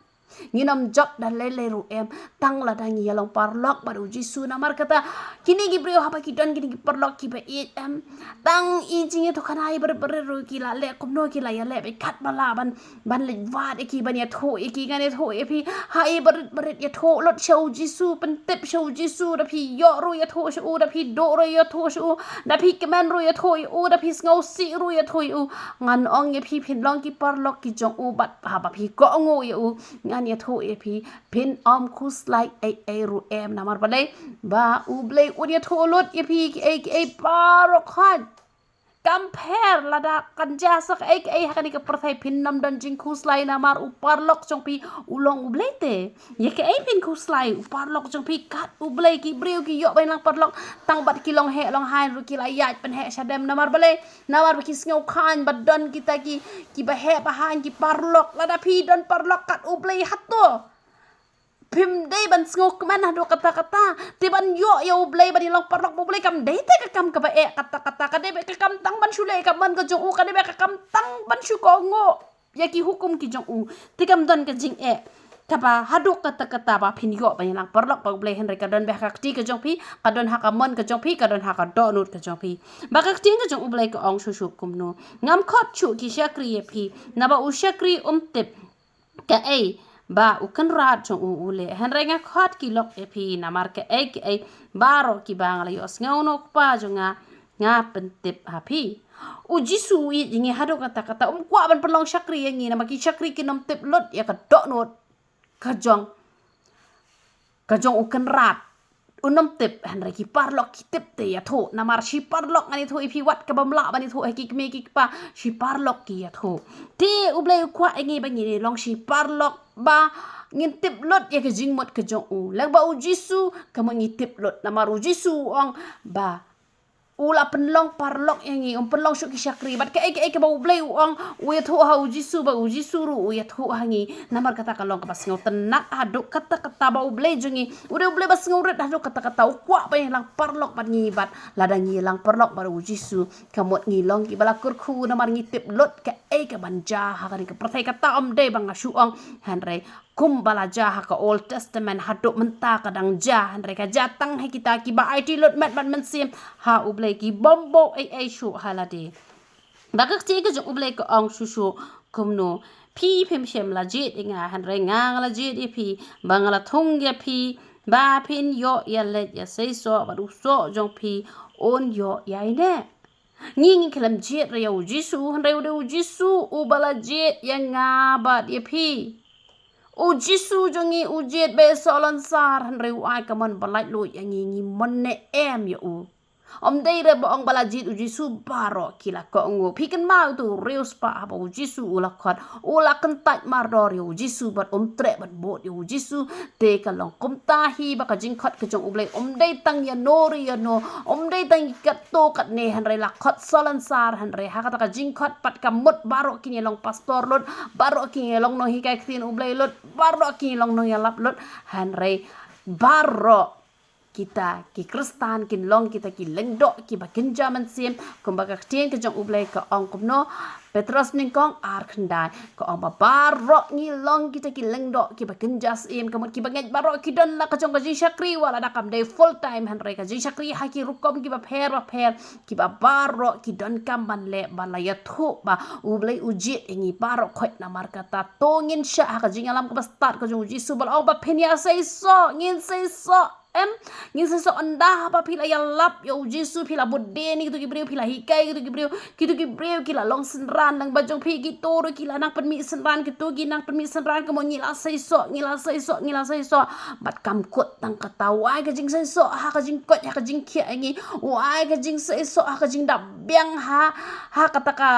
Ngin nym jop da lei lei ruh em, tang lada ngi ïa long paralok bad u Jisu. Namar kata, kine ki briew haba ki don kine ki paralok kiba ïeit em, tang i jingïathuhkhana i barit barit ruh ki la leh. Kumno ki la ïa leh? Bad katba lah ban, ban leit wad ïa ki, ban ïathuh ïa ki. Ngan ïathuh ïa phi, ha i barit barit ïathuh lut sha u Jisu, pyntip sha u Jisu. Da phi ïoh ruh ïathuh sha u, da phi duh ruh ïathuh sha u, da phi kmen ruh ïathuh ïa u, da phi sngewsih ruh ïathuh ïa u. Ngan ong ïa phi, phin long ki paralok ki jong u, bad haba phi kohnguh ïa u, ngan ïathuh ïa phi, phin ym khuslai ei ei ruh em. Namar balei? Ba U Blei un ïathuh lut ïa phi kiei kiei baroh khoit. Kam pher lada kan jia sa kaei kaei ha kane ka pyrthei, phin nym don jingkhuslai namar u paralok jong phi u long U Blei te. Ïa kaei phin khuslai? U paralok jong phi kat U Blei. Ki briew ki ïoh ban long paralok tang bad ki longheh longhaiñ ruh ki la ïaid pynheh shadem. Namar balei? Namar ba ki sngewkhaiñ ba don kita ki, kiba heh ba haiñ, ki paralok. Lada phi don paralok kat U Blei, hato phim dei ban sngewkmen haduh katta katta? Te ban ïoh ïa U Blei, ban ïa long paralok ba U Blei kam dei te ka kam kaba eh katta katta. Ka dei beit ka kam tang ban shu leh ïa ka mon ka jong u, ka dei beit ka kam tang ban shu kohnguh ïa ki hukum ki jong u. Te kam don ka jingeh kaba haduh katta katta ba phin ïoh ban ïa long paralok ba U Blei, hynrei ka don beit ha ka kti ka jong phi, ka don ha ka mon ka jong phi, ka don ha ka dohnud ka jong phi. Ba ka ktien ka jong U Blei ka ong shuh shuh kumno: Ngam khot shuh ki shakri ïa phi, naba u shakri um tip kaei ba u kynrad jong u u leh. Hynrei nga khot ki lok ïa phi, namar kaei kaei baroh kiba nga la ïohsngew na u Kpa jong nga, nga pyntip ha phi. U Jisu u ïeit ïa ngi haduh katta katta, um kwah ban pynlong shakri ïa ngi, namar ki shakri kin ym tip lut ïa ka dohnud ka jong, ka jong u kynrad. Un ym tip, hynrei ki paralok ki tip te ïathuh. Namar shi paralok, ngan ïathuh ïa phi, wat kaba ym lah ban ïathuh ha ki kmie ki kpa, shi paralok ki ïathuh. Te U Blei u kwah ïa ngi ba ngin long shi paralok ba ngin tip lut ïa ka jingmut ka jong u. Lehse ba u Jisu, ka mut ngi tip lut. Namar u Jisu u ong ba u la pynlong paralok ïa ngi, um pynlong shuh ki shakri. Bad kaei kaei kaba U Blei u ong, u ïathuh ha u Jisu, bad u Jisu ruh u ïathuh ha ngi. Namar kata ka long kaba sngewtynnat haduh katta katta ba U Blei jong ngi u dei U Blei ba sngewrit haduh katta katta. U kwah ban ïalang paralok bad ngi, bad lada ngi ïalang paralok bad u Jisu, ka mut ngi long kiba la kyrkhu, namar ngi tip lut kaei kaban jia ha kane ka pyrthei. Kata ym dei ba nga shu ong, hynrei kumba la jia ha ka Old Testament, haduh mynta ka dang jia, hynrei ka jia tang ha kita kiba aiti lut met bad mynsiem ha U Blei, ki bym buh ei ei shuh ha lade. Ba ka ktien ka jong U Blei ka ong shuh shuh kumno: Phi phim shym la jied ïa nga, hynrei nga nga la jied ïa phi, ba nga la thung ïa phi, ba phin ïoh ïaleit ïaseisoh, bad u soh jong phi un ïoh ïaineh. Ngi ngi khlem jied re ïa u Jisu, hynrei u dei u Jisu uba la jied ïa nga bad ïa phi. U Jisu jong ngi u jied beit soh lonsar, hynrei u ai ka mon ba laitluid ïa ngi, ngi mon ne em ïa u. Ym dei re ba ong ba la jied u Jisu baroh ki la kohnguh. Phi kynmaw ïa uto u riewspah haba u Jisu u la khot, u la kyntait mardor ïa u Jisu bad um treh ban bud ïa u Jisu. Te ka long kumta hi ba ka jingkhot ka jong U Blei ym dei tang ïano re ïano, ym dei tang ïa katto katne, hynrei la khot soh lonsar, hynrei ha kata ka jingkhot pat ka mut baroh kin ïa long pastor lut, baroh kin ïa long nonghikai ktien U Blei lut, baroh kin ïa long nongïalap lut, hynrei baroh kita ki Khristan kin long kita ki lyngdoh kiba kynja mynsiem, kumba ka ktien ka jong U Blei ka ong kumno, Petros nyngkong ar khyndai, ka ong ba baroh ngi long kita ki lyngdoh kiba kynja syiem, ka mut kiba ngeit baroh ki don la ka jong ka jingshakri, wat lada kam dei full time, hynrei ka jingshakri ha ki rukom kiba pher bapher, kiba baroh ki donkam ban leh, ba la ïathuh ba U Blei u jied ïa ngi baroh khoit. Namar kata to ngin shah ha ka jingïalam kaba stad ka jong u Jisu, ba la ong ba phin ïaseisoh, ngin seisoh. Em, ngin seisoh ynda haba phi la ïalap ïa u Jisu, phi la bud dien ïa kito ki briew, phi la hikai ïa kito ki briew, kito ki briew ki la long synran lang bad jong phi, kito ruh ki la nang pynmih synran, kito ki nang pynmih synran, ka mut ngi la seisoh, ngi la seisoh, ngi la seisoh. Bad kam kut tang kata, u ai ka jingseisoh ha ka jingkoit, ha ka jingkhiah ïa ngi, u ai ka jingseisoh ha ka jingdap biang ha, ha kata ka,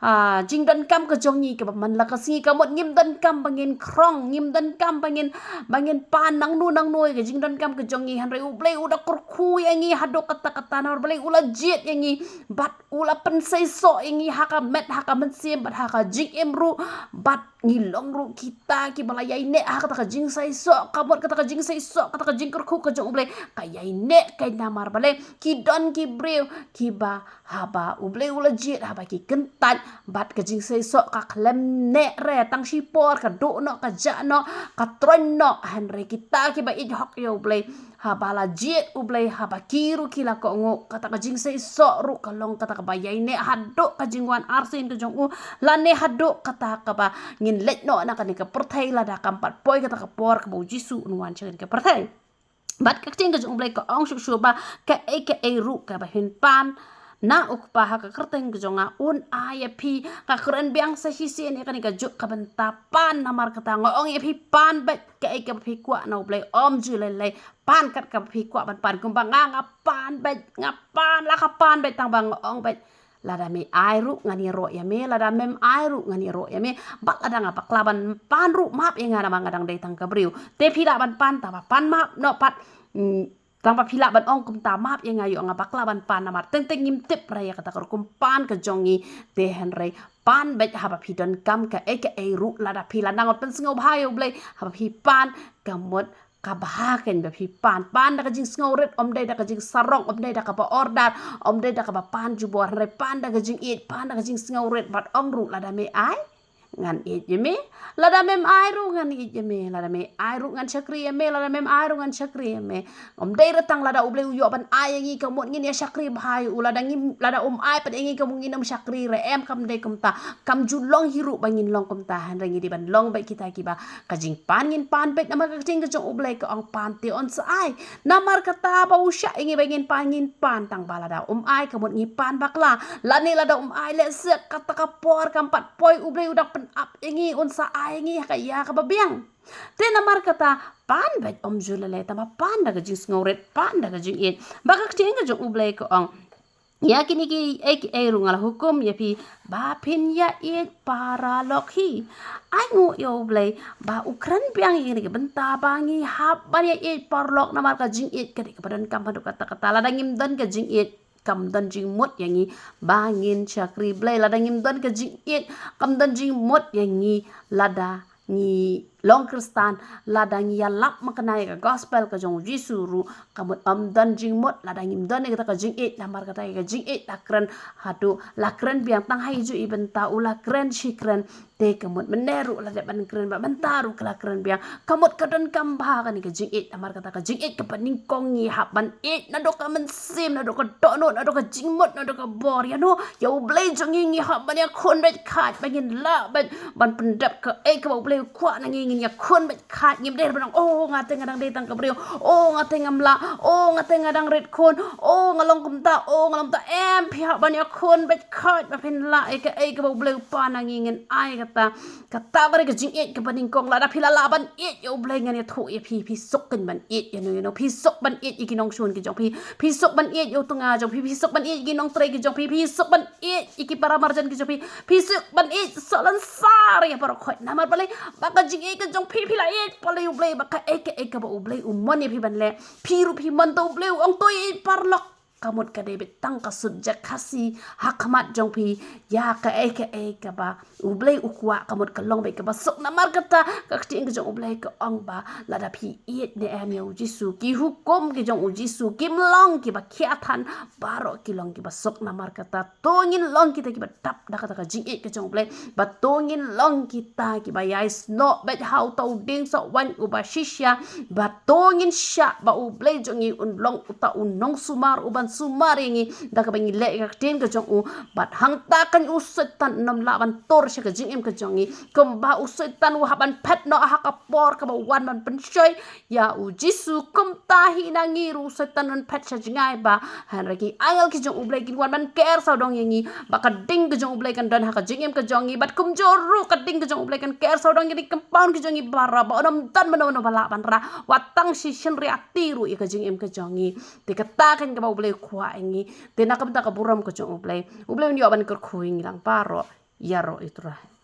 ah, jingdonkam ka jong ngi kaba man la ka sngi, ka mut ngim donkam ba ngin khrong, ngim donkam ba ngin, ba ngin pan nangno nangno ïa ka jingdonkam ka jong ngi, hynrei U Blei u da kyrkhu ïa ngi haduh katta katta, namar balei, u la jied ïa ngi, bad u la pynseisoh ïa ngi ha ka met, ha ka mynsiem, bad ha ka jingim ruh, bad ngi long ruh kita kiba la ïaineh ha kata ka jingseisoh, ka mut kata ka jingseisoh, kata ka jingkyrkhu ka jong U Blei ka ïaineh kein, namar balei, ki don ki briew kiba haba U Blei u la jied, haba ki kyntait, bad ka jingseisoh ka khlem neh re, tang shipor ka duh noh, ka jah noh, ka troiñ noh, hynrei kita kiba ïeit hok ïa U Blei, haba la jied U Blei, haba ki ruh ki la kohnguh, kata ka jingseisoh ruh ka long kata kaba ïaineh haduh ka jingwan arsien ka jong u, lane haduh kata kaba ngin leit noh na kane ka pyrthei, lada kam pat poi kata ka por kaba U Jisu un wan sha kane ka pyrthei. Bad ka ktien ka jong U Blei ka ong shuh shuh ba kaei kaei ruh kaba phin pan na U Kpa ha ka kyrteng ka jong nga, un ai ïa phi. Nga kren biang sa shisien ïa kane ka juk ka bynta pan, namar kata nga ong ïa phi, pan beit, kaei kaba phi kwah na U Blei, ym ju lei lei, pan kat kaba phi kwah ban pan. Kumba nga, nga pan beit, nga pan, la ka pan beit, tang ba nga ong beit, lada me ai ruh ngan ïaroh ïa me, lada mem ai ruh ngan ïaroh ïa me. Bad lada nga bakla ban pan ruh, map ïa nga, namar nga dang dei tang ka briew. Te phi lah ban pan, tang ba pan map noh pat. Hmm, tang ba phi lah ban ong kumta, map ïa nga, ïoh nga bakla ban pan, namar teng teng ngim tip re ïa kata ka rukom pan ka jong ngi. Te hynrei pan beit haba phi donkam kaei kaei ruh, lada phi la nang pynsngewbha ïa U Blei haba phi pan, ka mut ka bha kein ba phi pan. Pan da ka jingsngewrit, ym dei da ka jingsarong, ym dei da kaba order, ym dei da kaba pan jubor, hynrei pan da ka jingïeit, pan da ka jingsngewrit, bad ong ruh, lada me ai, ngan ïeit ïa me. Lada mem ai ruh ngan ïeit ïa me. Lada me ai ruh ngan shakri ïa me. Lada mem ai ruh ngan shakri ïa me. Ym dei re tang lada U Blei u ïoh ban ai ïa ngi ka mut ngin ïa shakri bha ïa u. Lada ngim, lada um ai pat ïa ngi ka mut ngin ym shakri re, em, kam dei kumta. Kam ju long hi ruh ba ngin long kumta, hynrei ngi dei ban long beit kita kiba ka jingpan ngin pan beit, namar ka ktien ka jong U Blei ka ong pan te yn sa ai. Namar kata ba u shah ïa ngi ba ngin pan, ngin pan, tang ba lada um ai ka mut ngi pan bakla. Lane lada um ai lehse kata ka por kam pat poi, U Blei u dang pynap ïa ngi, un sa ai ïa ngi ha ka ïa kaba biang. Te namar kata pan beit, ym ju lei lei, tang ba pan da ka jingsngewrit, pan da ka jingïeit. Ba ka ktien ka jong U Blei ka ong, ïa kine kiei kiei ruh nga la hukum ïa phi ba phin ïa ïeit paralok hi. Ai nguh ïa U Blei ba u kren biang ïa kine ki bynta ba ngi hap ban ïa ïeit paralok, namar ka jingïeit ka dei kaba donkam haduh katta katta. Lada ngim don ka jingïeit, kam don jingmut ïa ngi ba ngin shakri Blei. Lada ngim don ka jingïeit, kam don jingmut ïa ngi lada ngi long Khristan, lada ngi ïalap makna ïa ka gospel ka jong U Jisu ruh, ka mut ym don jingmut lada ngim don ïa kata ka jingïeit. Namar kata ïa ka jingïeit la kren haduh, la kren biang tang ha ïa ju i bynta, u la kren shi kren. Te ka mut mynne ruh la dep ban kren, ba mynta ruh ka la kren biang. Ka mut ka donkam bha kane ka jingïeit, namar kata ka jingïeit kaba nyngkong ngi hap ban ïeit naduh ka mynsiem, naduh ka dohnud, naduh ka jingmut, naduh ka bor. Ïa no, ïa U Blei jong ngi ngi hap ban ïakhun beit khat, ba ngin lah beit ban pyndep kaei kaba U Blei u kwah na ngi, ngin ïakhun beit khat. Ngim dei ban ong, oh, nga te nga dang dei tang ka briew, oh, nga te ngam lah, oh, nga te nga dang rit khun, oh, nga long kumta, oh, nga long kumta. Em, phi hap ban ïakhun beit khat ba phin lah ïa kaei kaba U Blei u pan na ngi, ngin ai kata. Kata ka dei ka jingïeit kaba nyngkong. Lada phi la lah ban ïeit ïa U Blei, ngan ïathuh ïa phi, phi suk kein ban ïeit ïa no ïa no. Phi suk ban ïeit ïa ki nongshun ki jong phi, phi suk ban ïeit ïa u tnga jong phi, phi suk ban ïeit ïa ki nongtrei ki jong phi, phi suk ban ïeit ïa ki para marjan ki jong phi, phi suk ban ïeit soh lansar ïa baroh khoit. Namar balei? Ba ka jingïeit ka jong phi, phi la ïeit paralok ïa U Blei, ba kaei kaei kaba U Blei u mon ïa phi ban leh, phi ruh phi mon. To U Blei u ong to ïeit paralok. Ka mut ka dei beit tang ka subject Khasi ha khmat jong phi ïa kaei kaei kaba U Blei u kwah. Ka mut ka long beit kaba suk. Namar kata ka ktien ka jong U Blei ka ong ba lada phi ïeit ne em ïa U Jisu, ki hukum ki jong U Jisu kim long kiba khia than, baroh ki long kiba suk. Namar kata to ngin long kita kiba dap da kata ka jingïeit ka jong U Blei, ba to ngin long kita kiba ïai snoh beit ha uta u dieng soh waiñ uba shisha, ba to ngin shah ba U Blei jong ngi un long uta u nongsumar uban sumar ïa ngi da kaba ngi leh ïa ka ktien ka jong u. Bad hangta kan u Soitan un ym lah ban tur sha ka jingim ka jong ngi, kumba u Soitan u hap ban phet noh ha ka por kaba wan ban pynshoi ïa u Jisu. Kumta hi na ngi ruh u Soitan un phet sha jngai ba, hynrei ki angel ki jong U Blei kin wan ban ker sawdong ïa ngi, ba ka ding ka jong U Blei kan don ha ka jingim ka jong ngi. Bad kumjuh ruh ka ding ka jong U Blei kan ker sawdong ïa ki compound ki jong ngi baroh, ba un ym don mano mano ba lah ban rah, wat tang shi shynriah ti ruh ïa ka jingim ka jong ngi. Te kata kan kaba U Blei u kwah ïa ngi. Te na ka bynta ka burom ka jong U Blei, U Blei un ïoh ban kyrkhu ïa ngi lang baroh. Ïaroh ïa U Trai.